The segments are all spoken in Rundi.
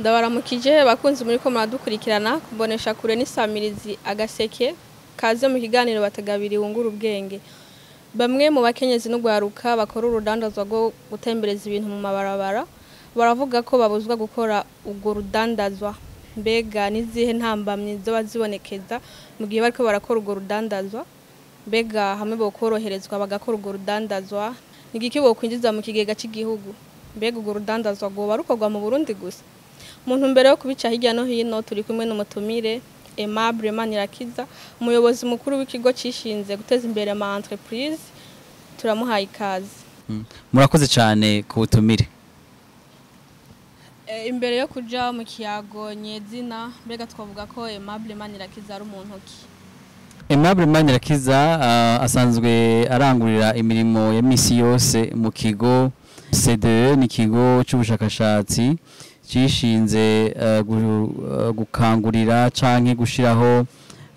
Ndabaramukije bakunzi muri ko muradukurikirana kubonesha kure n'isamirizi Agaseke. Kaze mu kiganiro Bategabiri wungura ubwenge. Bamwe mu bakenyezi n'ugwaruka bakora urudandazwa rwo gutembereza ibintu mu mabarabara baravuga ko babuzwa gukora urwo rudandazwa. Mbega n'izihe ntambamyi zoba zibonekeza mu gihe bariko barakora urwo rudandazwa? Mbega hamwe bokoroherezwa bagakora urwo rudandazwa, ni igiki bokwinjiza mu kigega cy'igihugu? Mbega urwo rudandazwa rwoba rukorwa mu Burundi gusa? Mu ntumbero yo kubica hirya no hino, turi kumwe n'umutumire Aimable Manirakiza, umuyobozi mukuru w'ikigo cishinze guteza imbere ama entreprise. Turamuhaye ikaze. Murakoze cyane ku butumire. Imbere yo kuja mu kiyago nyezina, mbega twavuga ko Aimable Manirakiza ari umuntu ki? Aimable Manirakiza asanzwe arangurira imirimo ya misi yose mu kigo CDE. Ni ikigo c'ubushakashatsi cishinze gukangurira canke gushiraho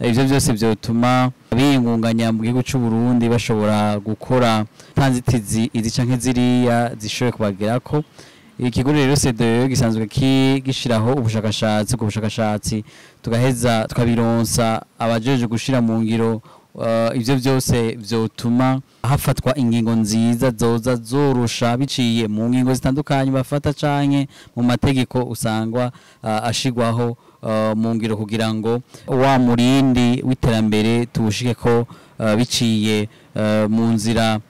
ivyo byose vyotuma biyungunganya mu gihugu c'u Burundi, bashobora gukora nta nzitizi izi canke ziriya zishoboye kubagerako. Ikigo rero CDE gisanzwe gishiraho ubushakashatsi. Ubwo bushakashatsi tugaheza tukabironsa abajeje gushira mu ngiro ivyo byose vyotuma hafatwa ingingo nziza zoza zorusha, biciye mu ngingo zitandukanye bafata canke mu mategeko usangwa ashigwaho mu ngiro, kugira ngo wa murindi w'iterambere tuwushike ko biciye mu nzira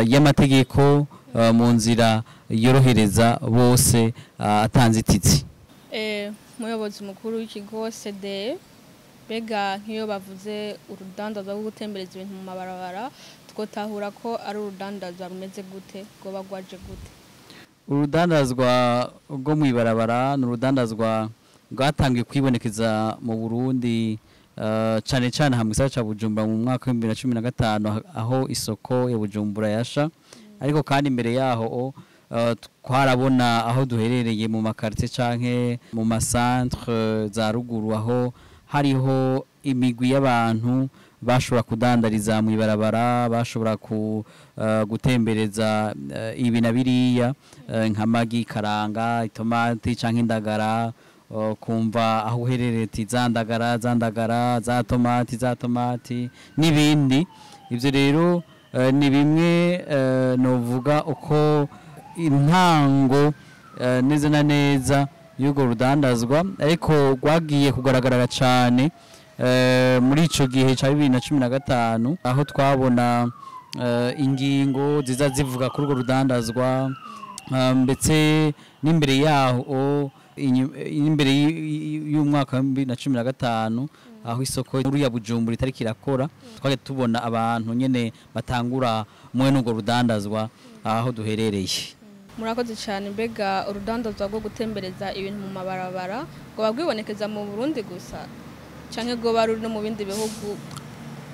y'amategeko, mu nzira yorohereza bose atanzitizi. Muyobozi mukuru w'ikigo CDE, mbega nk'iyo bavuze urudandazwa rwo gutembereza ibintu mu mabarabara, twotahura ko ari urudandazwa rumeze gute? Rwoba rwaje gute? Urudandazwa rwo mw'ibarabara ni urudandazwa rwatangiye kwibonekeza mu Burundi cane cane hamwe gisagara ca Bujumbura mu mwaka wa 2015, aho isoko ya Bujumbura yasha. Ariko kandi imbere yaho twarabona aho duherereye mu makartie canke mu macentre za ruguru, aho hariho imigwi y'abantu bashobora kudandariza mu ibarabara, bashobora gutembereza ibi na biriya, nk'amagi, karanga, itomati canke indagara. Kumva aho uherereye ati za ndagara, za ndagara, za tomati, za tomati n'ibindi. Ivyo rero ni bimwe novuga uko intango neza na neza y'urwo rudandazwa, ariko rwagiye kugaragara cane muri ico gihe ca 2015, aho twabona ingingo ziza zivuga kuri urwo rudandazwa, ndetse n'imbere yaho, imbere y'umwaka wa 2015, aho isoko nkuru ya Bujumbura itariko irakora, twagiye tubona abantu nyene batangura mwene urwo rudandazwa aho duherereye. Murakoze cyane. Mbega urudandazwa rwo gutembereza ibintu mu mabarabara rwoba rwibonekeza mu Burundi gusa, canke rwoba ruri no mu bindi bihugu?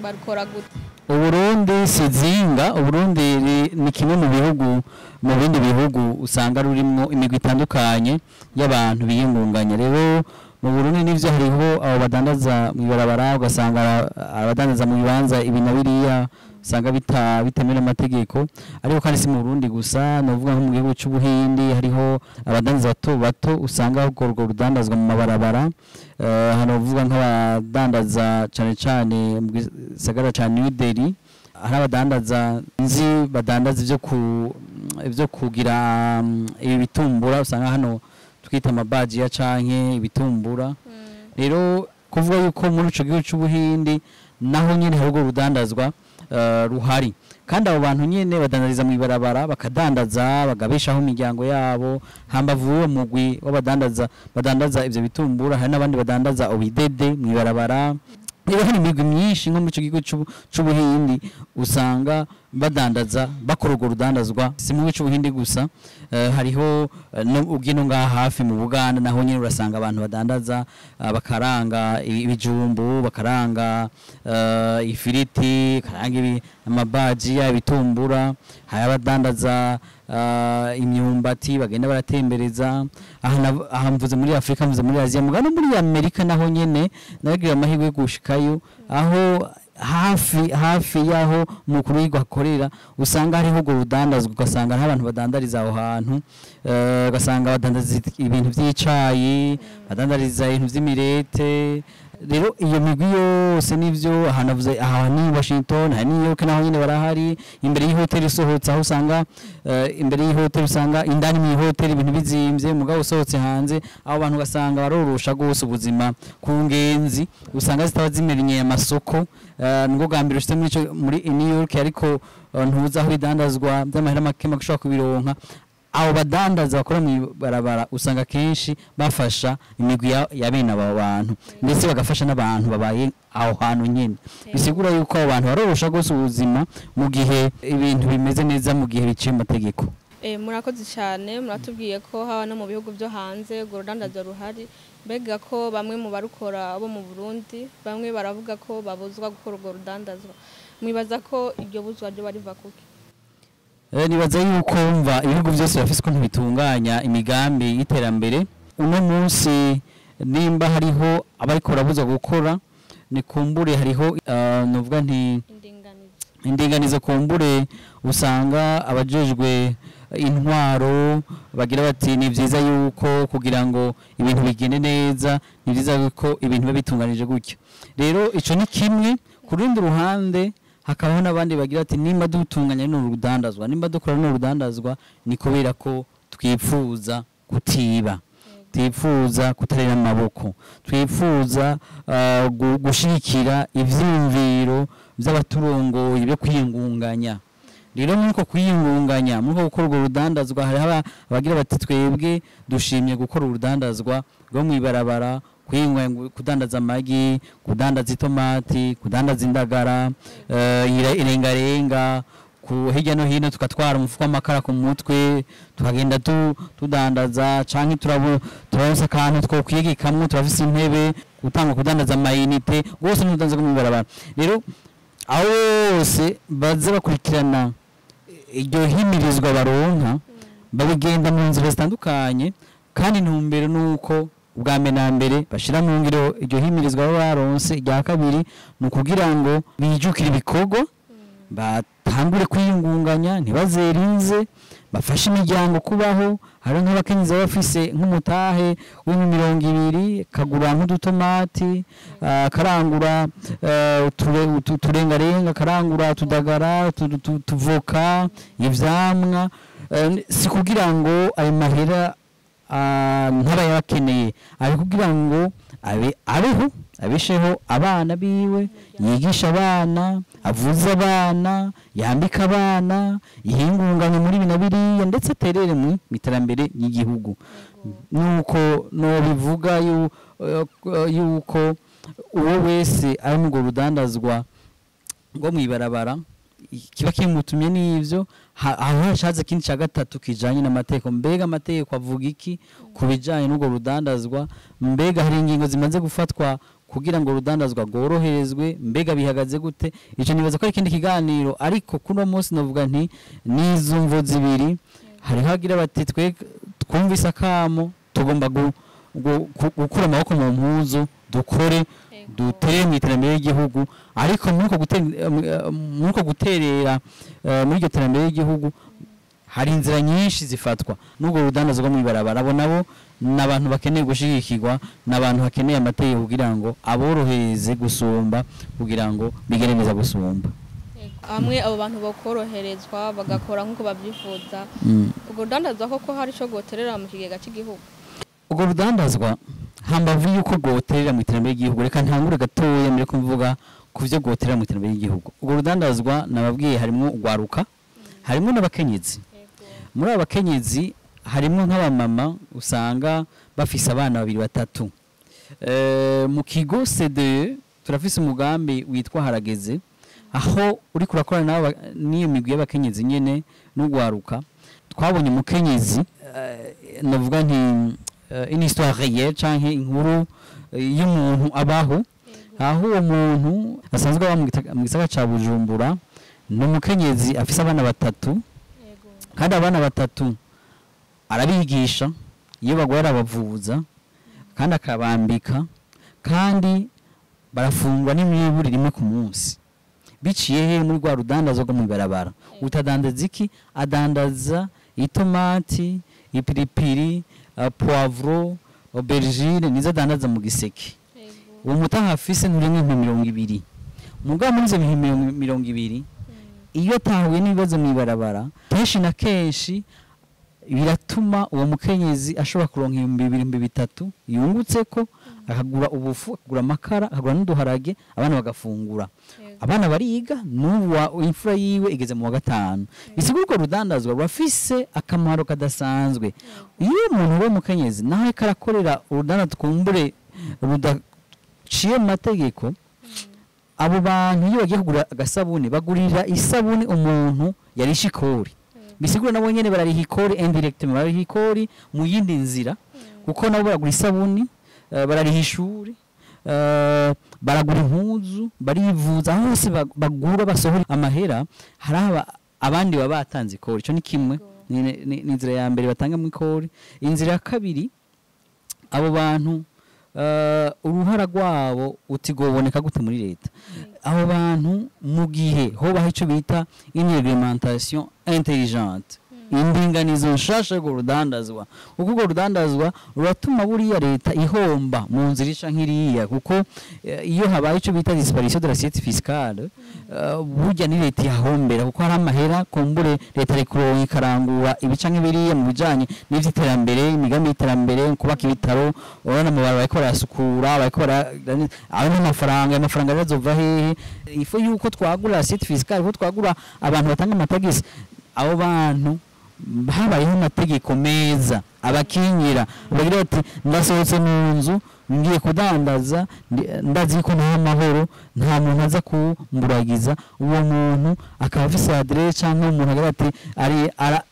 Barukora gute? Uburundi si zinga. Uburundi ni kimwe mu bihugu, mu bindi bihugu usanga rurimwo imigwi itandukanye y'abantu biyungunganya. Rero mu Burundi nivyo, hariho abo badandaza mu ibarabara, ugasanga abadandaza mu bibanza ibi na biriya usanga bitemewe n'amategeko. Ariko kandi si mu Burundi gusa, novuga nko mu gihugu c'Ubuhindi hariho abadandaza bato bato usanga urwo rudandazwa mu mabarabara. Hano uvuga nk'abadandaza cane cane mu gisagara ca New Delhi, hari abadandaza nzi badandaza ivyo kugira ibi bitumbura usanga hano twita amabajiya canke ibitumbura. Rero kuvuga yuko muri ico gihugu c'Ubuhindi naho nyene hari urwo rudandazwa ruhari, kandi abo bantu nyene badandariza mu ibarabara, bakadandaza bagabeshaho imiryango yabo. Hambavu uwo mugwi w'abadandaza badandaza ivyo bitumbura, hari n'abandi badandaza ubidede mu ibarabara. Rero hari imigwi myinshi nko muri ico gihugu c'Ubuhindi usanga badandaza, bakora urwo rudandazwa. Si mu gihugu c'Ubuhindi gusa, hariho no ugino ngaha hafi mu Buganda, naho nyene urasanga abantu badandaza bakaranga ibijumbu, bakaranga ifiriti, bakaranga amabajiya, ibitumbura. Hari abadandaza imyumbati bagenda baratembereza. Aha mvuze muri Afrika, mvuze muri Aziya, mugabo no muri Amerika naho nyene naragira amahirwe yo gushikayo, aho Hafi hafi yaho umukuru w'igihugu akorera usanga hariho urwo rudandazwa, ugasanga hariho abantu badandariza aho hantu, ugasanga badandariza ibintu by'icayi, badandariza ibintu by'imirete. Rero iyo migwi yose nivyo ahantu avuze aha ni Washington, aha ni New York, naho nyine barahari imbere y'ihoteli. Usohotse aho usanga imbere y'ihoteli, usanga indani mu ihoteli ibintu bizimvye, mugabo usohotse hanze abo bantu ugasanga barorosha gose ubuzima ku ngenzi usanga zitaba zimenyeye amasoko. Nibwo bwa mbere ushitse muri New York, ariko ntuzi aho bidandazwa by'amahera make make ushobora kubironka. Abo badandaza bakora mu ibarabara usanga kenshi bafasha imigwi ya bene abo bantu, ndetse bagafasha n'abantu babaye aho hantu nyine. Bisigura yuko abo bantu barorosha rwose ubuzima mu gihe ibintu bimeze neza, mu gihe biciye mu mategeko. Murakoze cyane. Muratubwiye ko haba no mu bihugu byo hanze urwo rudandazwa ruhari. Mbega ko bamwe mu barukora bo mu Burundi, bamwe baravuga ko babuzwa gukora urwo rudandazwa, mwibaza ko iryo buzwa ryo bariva kuki? Nibaza yuko mva ibihugu byose bafise ukuntu bitunganya imigambi y'iterambere. Uno munsi nimba hariho abariko barabuzwa gukora, ni kumbure hariho novuga nti indinganizo. Indinganizo kumbure usanga abajejwe intwaro bagira bati ni vyiza yuko kugira ngo ibintu bigende neza, ni vyiza ko ibintu biba bitunganije gutyo. Rero ico ni kimwe. Ku rundi ruhande hakabaho n'abandi bagira ati nimba dutunganya runo rudandazwa, nimba dukora runo rudandazwa, ni kubera ko twipfuza kutiba, twipfuza kutarera amaboko, twipfuza gushigikira ivyiyumviro by'abaturongoye byo kwiyungunganya. Rero muri uko kwiyungunganya, muri uko gukora urwo rudandazwa, hariho abagira bati twebwe dushimye gukora urudandazwa rwo mw'ibarabara, kwiyungunganya, kudandaza amagi, kudandaza itomati, kudandaza indagara, irengarenga ku hirya no hino, tugatwara umufuko w'amakara ku mutwe, tukagenda tudandaza, canke turaronsa akantu twokwigikamwo, turafise intebe, gutanga kudandaza amayinite rwose n'urudandaza rwo mw'ibarabara. Rero aho bose baze bakurikirana iryo himirizwa baronka, babigenda mu nzira zitandukanye, kandi intumbero ni uko ubwa mbere na mbere bashira mu ngiro iryo himirizwa baba baronse. Irya kabiri ni ukugira ngo bijukire ibikorwa, batangure kwiyungunganya, ntibazerinze, bafashe imiryango kubaho. Hari nk'abakenyezi baba bafise nk'umutahe w'imirongo 20, kagura nk'udutomati, akarangura uturengarenga, akarangura utudagara, utuvoka, ivyamwa. Si kugira ngo ayo mahera ntaba yabakeneye, ari kugira ngo abe abeho, abesheho abana biwe, yigisha abana, avuze abana, yambika abana, yiyungunganye muri ibi na biriya, ndetse aterere mu iterambere ry'igihugu. Nuko nobivuga yuko uwo wese ari mu urwo rudandazwa rwo mw'ibarabara kiba kimutumye n'ivyo. Aho hashatse ikindi cya gatatu kijanye n'amategeko. Mbega amategeko avuga iki ku bijanye n'urwo rudandazwa? Mbega hari ingingo zimaze gufatwa kugira ngo urudandazwa rworoherezwe? Mbega bihagaze gute? Ico nibaza ko ari ikindi kiganiro, ariko kuno munsi novuga nti n'izo mvo zibiri. Hariho agira bati twe twumvise akamo, tugomba gukura amaboko mu mpuzu, dukore, dutere mu iterambere ry'igihugu. Ariko muri uko guterera muri iryo terambere ry'igihugu hari inzira nyinshi zifatwa n'ubwo rudandazwa rwo mw'ibarabara. Abo nabo ni abantu bakeneye gushigikirwa, ni abantu bakeneye amategeko kugira ngo aborohereze gusumba, kugira ngo bigere neza gusumba. Bamwe abo bantu bakoroherezwa bagakora nk'uko babyifuza, urwo rudandazwa koko hari ico rwoterera mu kigega cy'igihugu? Ubwo rudandazwa, hambavu yuko rwoterera mu iterambere ry'igihugu, reka ntangure gatoya mbere kuvuga ku byo rwoterera mu iterambere ry'igihugu. Ubwo rudandazwa nababwiye harimwo urwaruka, harimwo n'abakenyezi. Muri abo bakenyezi harimwo nk'abamama usanga bafise abana babiri, batatu. Mu kigo CDE turafise umugambi witwa Harageze, aho uriko urakorana n'iyo migwi y'abakenyezi nyene n'urwaruka. Twabonye umukenyezi, navuga nti une histoire réelle canke inkuru y'umuntu abaho, aho uwo muntu asanzwe aba mu gisagara ca Bujumbura. Ni umukenyezi afise abana batatu, kandi abana batatu arabigisha, iyo bagwaye arabavuza, kandi akabambika, kandi barafungwa n'imiburi rimwe ku munsi. Biciye he? Muri rwa rudandazo rwo mw'ibarabara. Utadandaza iki? Adandaza itomati, ipiripiri, poivron, aubergine, nizo adandaza mu giseke. Uwo mutaha afise nturenga 20,000. Mugabo muri izo 20,000, iyo atahuye n'ibibazo mw'ibarabara, kenshi na kenshi biratuma uwo mukenyezi ashobora kuronka 2000, 3000 yungutseko, akagura ubufu, akagura amakara, akagura n'uduharage, abana bagafungura. Abana bariga n'ubu, imfura yiwe igeze mu wa gatanu. Bisigura urwo rudandazwa rurafise akamaro kadasanzwe. Iyo umuntu w'umukenyezi nawe ariko arakorera urudandazwa twumbure rudaciye mu mategeko, abo bantu iyo bagiye kugura agasabuni bagurira isabuni umuntu yarishe ikori. Bisigura nabo nyene barariha ikori indirectement, barariha ikori mu yindi nzira, kuko nabo baragura isabuni, barariha ishuri, baragura impuzu, barivuza. Aho hose bagura basohora amahera, hari abandi baba batanze ikori. Ico ni kimwe, ni inzira ya mbere batanga mu ikori. Inzira ya kabiri, abo bantu uruhara rwabo utigoboneka gute muri leta? Abo bantu, mu gihe hobaho ico bita une réglementation intelligente, indinganizo nshasha y'urwo rudandazwa, kuko urwo rudandazwa ruratuma buriya leta ihomba mu nzira ica nk'iriya, kuko iyo habaye ico bita disparition de l'assiette fiscale, burya ni leta ihahombera, kuko hari amahera kumbure leta iri ikarangura ibica nk'ibiriya mu bijanye n'ivy'iterambere, imigambi y'iterambere, kubaka ibitaro. Urabona amabarabara bariko barayasukura, bariko ayo n'amafaranga. Ayo mafaranga rero azova hehe? Ifo yuko twagura assiette fiscale, ifo twagura abantu batanga amatagisi. Abo bantu habayeho amategeko meza abakingira, bagira bati: "Ndasohotse mu nzu ngiye kudandaza, ndazi ko nta amahoro, nta muntu aza kumburagiza." Uwo muntu akaba afise adresse, canke umuntu agira ati ari ara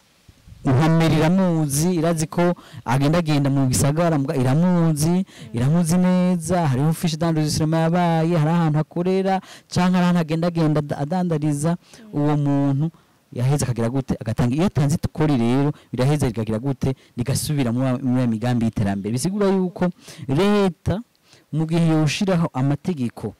nkamera iramuzi, irazi ko agendagenda mu gisagara, mbwa iramuzi, iramuzi neza. Hariho fiche d'enregistrement yabaye, hari ahantu akorera canke hari ahantu agendagenda adandariza. Uwo muntu yaheze akagira gute? Agatanga. Iyo atanze ikori rero, biraheza rikagira gute? Rigasubira muri ya migambi y'iterambere. Bisigura yuko leta, mu gihe yoshiraho amategeko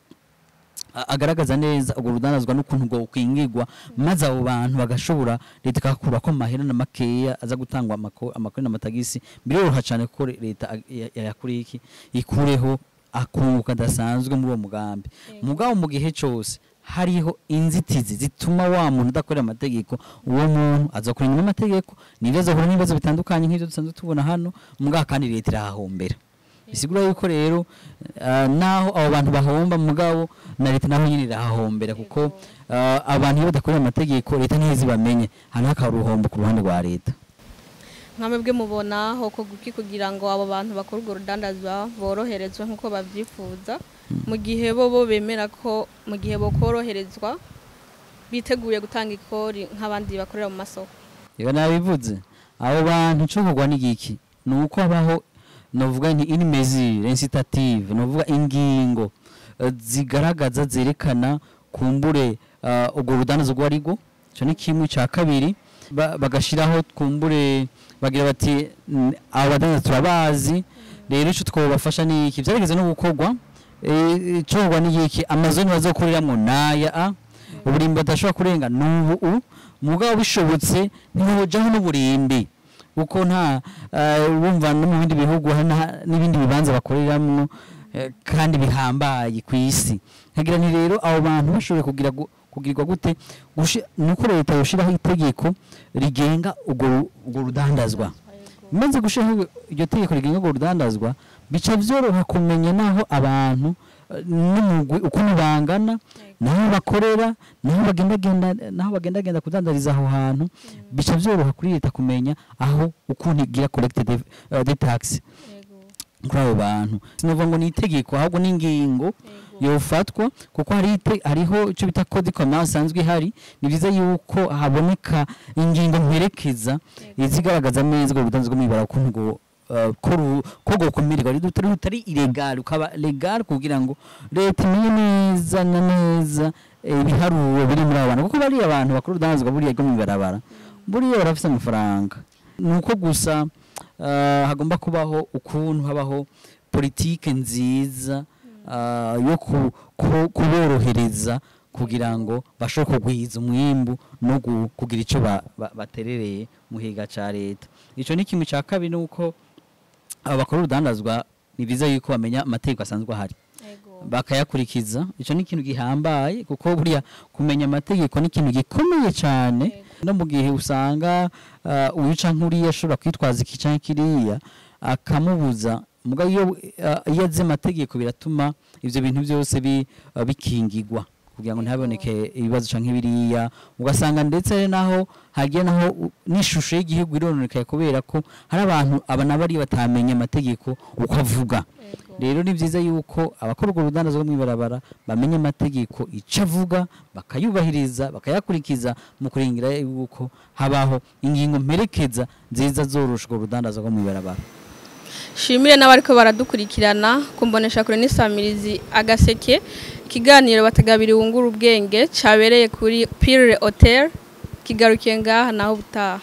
agaragaza neza urwo rudandazwa n'ukuntu rwo kwingirwa, maze abo bantu bagashobora, leta ikakura ko amahera na makeya aza gutangwa amakori n'amatagisi, biroroha cyane kuko leta yakuriye iki ikureho akunguka kadasanzwe muri uwo mugambi. Mugabo mu gihe cyose hariho inzitizi zituma wa muntu udakorera amategeko, uwo muntu azakora inyuma y'amategeko, nibyo azahura n'ibibazo bitandukanye nk'ibyo dusanzwe tubona hano. Mugabo kandi leta irahahombera. Bisigura yuko rero naho abo bantu bahomba, mugabo na leta naho nyine irahahombera, kuko abantu iyo badakorera amategeko, leta ntiheze bamenye, hano hakaba uruhombo ku ruhande rwa leta. Nka mwebwe mubona hoko guki kugira ngo abo bantu bakora urwo rudandazwa boroherezwe nk'uko babyifuza, mu gihe bo bemera ko mu gihe bokoroherezwa biteguye gutanga ikori nk'abandi bakorera mu masoko? Reba, nabivuze, abo bantu icokorwa ni igiki? Ni uko habaho, novuga nti une mesure incitative, novuga ingingo zigaragaza, zerekana kumbure urwo rudandazo urwo arirwo. Ico ni kimwe. Ca kabiri, bagashiraho kumbure bagira bati: "Abo badandaza turabazi, rero ico twobafasha ni iki." Vyarigeze no gukorwa. Icokorwa ni iki? Amazone bazokoreramwo naya a uburimbi badashobora kurenga n'ubu u mugabo bishobotse ntihojaho n'uburimbi, kuko nta wumva no mu bindi bihugu hari n'ibindi bibanza bakoreramwo kandi bihambaye ku isi. Nkagira nti rero abo bantu bashoboye kugira kugirwa gute? Nuko leta yoshiraho itegeko rigenga urwo rudandazwa. Maze gushiraho iryo tegeko rigenga urwo rudandazwa, bica vyoroha kumenya naho abantu n'umugwi ukuntu bangana, naho bakorera, naho bagendagenda, naho bagendagenda kudandariza aho hantu. Bica vyoroha kuri leta kumenya aho ukuntu igira collecte de taxe kuri abo bantu. Sinovuga ngo ni itegeko, ahubwo ni ingingo yofatwa, kuko hariho icyo bita code commerce isanzwe ihari. Ni byiza yuko haboneka ingingo mperekeza izigaragaza neza ubwo budandazo bwo mw'ibarabara, ukuntu ngo ko rwokumirwa rutari illégal ukaba légal, kugira ngo leta imenye neza na neza ibiharuro biri muri abo bantu, kuko bariya abantu bakora urudandazwa buriya rwo mw'ibarabara buriya barafise amafaranga. Ni uko gusa hagomba kubaho ukuntu habaho politike nziza yo kuborohereza. Kugira ngo bashobore kugwiza umwimbu no kugira ico baterereye mu higa ca leta. Ico ni kimwe. Ca kabiri, nuko abo bakora urudandazwa ni byiza yuko bamenya amategeko asanzwe ahari, bakayakurikiza. Ico ni ikintu gihambaye, kuko buriya kumenya amategeko ni ikintu gikomeye cyane, no mu gihe usanga uyu canke uriya ashobora kwitwaza iki canke kiriya akamubuza. Mugabo iyo azi amategeko, biratuma ivyo bintu byose bikingigwa kugira ngo ntihaboneke ibibazo canke biriya. Ugasanga ndetse naho hagiye naho n'ishusho y'igihugu irononekaye, kubera ko hari abantu aba nabari batamenye amategeko uko avuga. Rero ni byiza yuko abakora urwo rudandazo rwo mw'ibarabara bamenya amategeko icyo avuga, bakayubahiriza, bakayakurikiza, mu kurengera yuko habaho ingingo mperekeza nziza zorosha urwo rudandazo rwo mw'ibarabara. Shimire n'abariko baradukurikirana kumbonesha kure n'isamirizi Agaseke. Ikiganiro Batagabiri Wungura Ubwenge cabereye kuri Pire Hotel kigarukiye ngaha. Naho ubutaha.